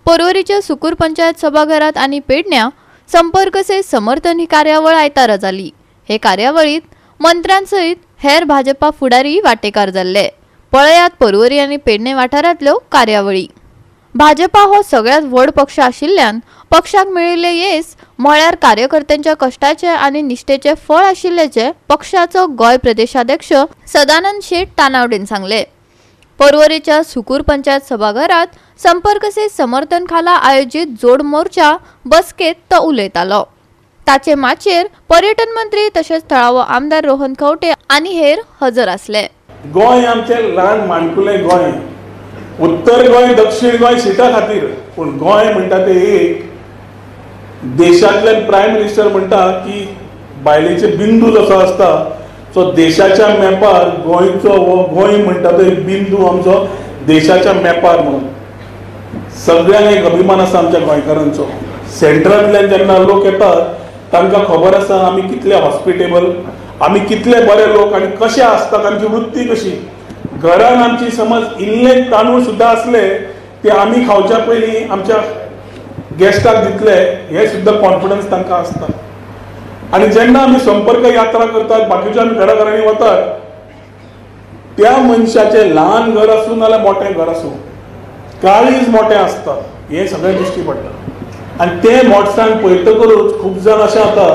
पर्वरीच्या सुकूर पंचायत सभाघरात आनी पेडण्या संपर्क से समर्थन ही कार्यावळ आयतारा जाली. हे कार्यावळीत मंत्र्यांसहित हेर भाजपा फुडारी वाटेकार जाल्ले. पळयात पर्वरी आनी पेडणे वाठारांतल्यो कार्यावळी. भाजपा हो सगळ्यात व्हड पक्ष आशिल्ल्यान पक्षाक मेळिल्ले येस म्हळ्यार कार्यकर्त्यांच्या कष्टाचे आनी निष्ठेचे फळ आशिल्ल्याचे पक्षाचो गोंय प्रदेशाध्यक्ष सदानंद शेट तानावडेन सांगले. पर्वरीच्या सुकूर पंचायत सभाघरात संपर्क से समर्थन खाला आयोजित जोड मोर्चा बसकेत तो उलयतालो. ताचे माचयेर पर्यटन मंत्री तशेंच थळावो आमदार रोहन खंवटे आनी हेर हजर आसले. गोंय आमचें ल्हान माणकुलें गोंय, उत्तर गोंय दक्षिण गोंय सिटा खातीर, पूण गोंय म्हणटा ते एक देशांतल्यान प्रायम मिनिस्टर म्हणटा की बायलेचे बिंदू जसो आसता सो देशाच्या मॅपार गोंयचो हो गोंय म्हणटा तो एक बिंदू आमचो देशाच्या मॅपार म्हणून सगळ्यांक एक अभिमान आसा आमच्या गोंयकारांचो. सेंट्रांतल्यान जेन्ना लोक येतात तांकां खबर आसा आमी कितले हॉस्पिटेबल, आमी कितले बरे लोक आनी कशे आसतात, आमची वृत्ती कशी. घरान आमची समज इल्ले तांदूळ सुद्दां आसले ते आमी खावच्या पयलीं आमच्या गेस्टाक दितले हे सुद्दां कॉन्फिडन्स तांकां आसता. आनी जेन्ना आमी संपर्क यात्रा करतात, बाकीच्या आमी घरा घरांनी वतात, त्या मनशाचें ल्हान घर आसूं नाल्यार मोठें घर आसूं काळीज मोठें आसता हें सगळें दिश्टी पडटा. आनी तें मोटसाण पळयतकूच खूब जाण अशें जाता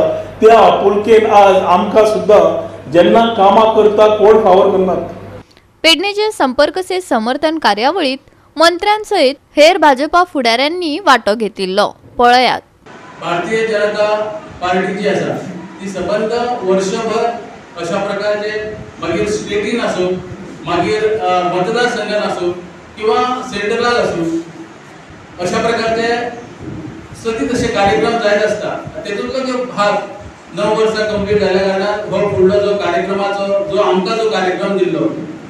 त्या आपुलकेन आज आमकां सुद्दां जेन्ना कामां करता कोण फावर करनात. पेडणेचे संपर्क से समर्थन कार्यावळीत मंत्र्यांसहित हेर भाजपा फुडाऱ्यांनी वांटो घेतिल्लो. पळयात. भारतीय जनता पार्टी जी आसा ती सबंद वर्षभर अशा प्रकारचे मागीर स्टेटीन आसूं मागीर मतदारसंघान आसूं किंवा सेंट्रलान आसूं अशा प्रकारचे सतीत अशे कार्यक्रम जायत आसता. तेतूंतलो जो भाग 9 वर्सां कंप्लीट जाल्या कारणान हो फुडलो जो कार्यक्रमाचो जो आमकां जो कार्यक्रम दिल्लो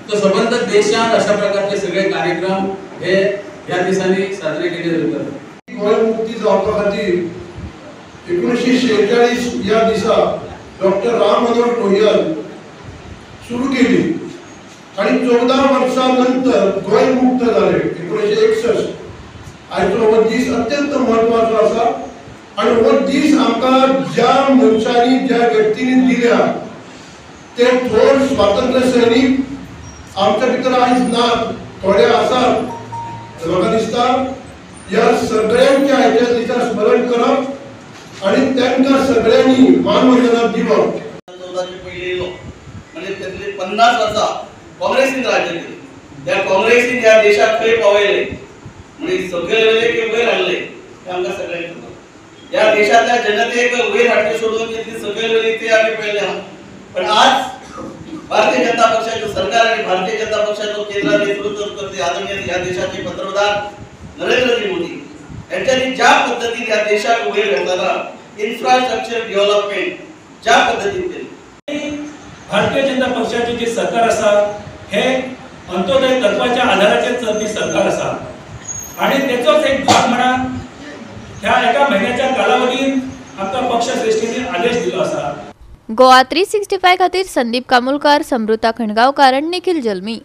तो सबंद देशांत अशा प्रकारचे सगळे कार्यक्रम हे ह्या दिसांनी साजरे केले वतात. गोंय मुक्ती जावपा खातीर 1946 ह्या दिसा डॉक्टर राम मनोहर लोहियान सुरू केली आणि 14 वर्षां नंतर गोंय मुक्त जाले 1961. आयचो हो दीस अत्यंत म्हत्वाचो आसा आणि हो दीस आमकां ज्या मनशांनी ज्या व्यक्तींनी दिल्या ते थोर स्वातंत्र्य सैनिक आमच्या भितर आयज नात, थोडे आसात. म्हाका दिसता ह्या सगळ्यांच्या आयच्या दिसा स्मरण करप आणि तांकां सगळ्यांनी मानवंदना दिवप. 14 पयलीं येयलो म्हणजे तेतली 50 वर्सां काँग्रेसीन राज्य केलें. त्या काँग्रेसीन ह्या देशाक खंय पावयलें म्हणजे सकयल वयले की वयर हाडले तें आमकां सगळ्यांक खबर. ह्या देशांतल्या जनतेक वयर हाडचे सोडून तितली सकयल वयली ते आमी पळयलें आहा. पण आज भारतीय जनता पक्षाचे सरकार आणि भारतीय जनता पक्षाचो केंद्रात नेतृत्व करते आदरणीय ह्या देशाचे पंतप्रधान नरेंद्रजी मोदी यांच्यानी ज्या पद्धतीने ह्या देशाक वयर घालताना इन्फ्रास्ट्रक्चर डेव्हलपमेंट ज्या पद्धतीने केले, भारतीय जनता पक्षाचे जे सरकार आसा हे अंत्योदय तत्वाच्या आधाराचेर चलपी सरकार आसा आणि तेचोच एक भाग म्हणून ह्या एका म्हयन्याच्या कालावधीत आमकां पक्ष श्रेष्ठींनी आदेश दिलो आसा. गोवा 365 खातीर संदीप कामुलकार, समृता खंडगावकार आनी निखिल जल्मी.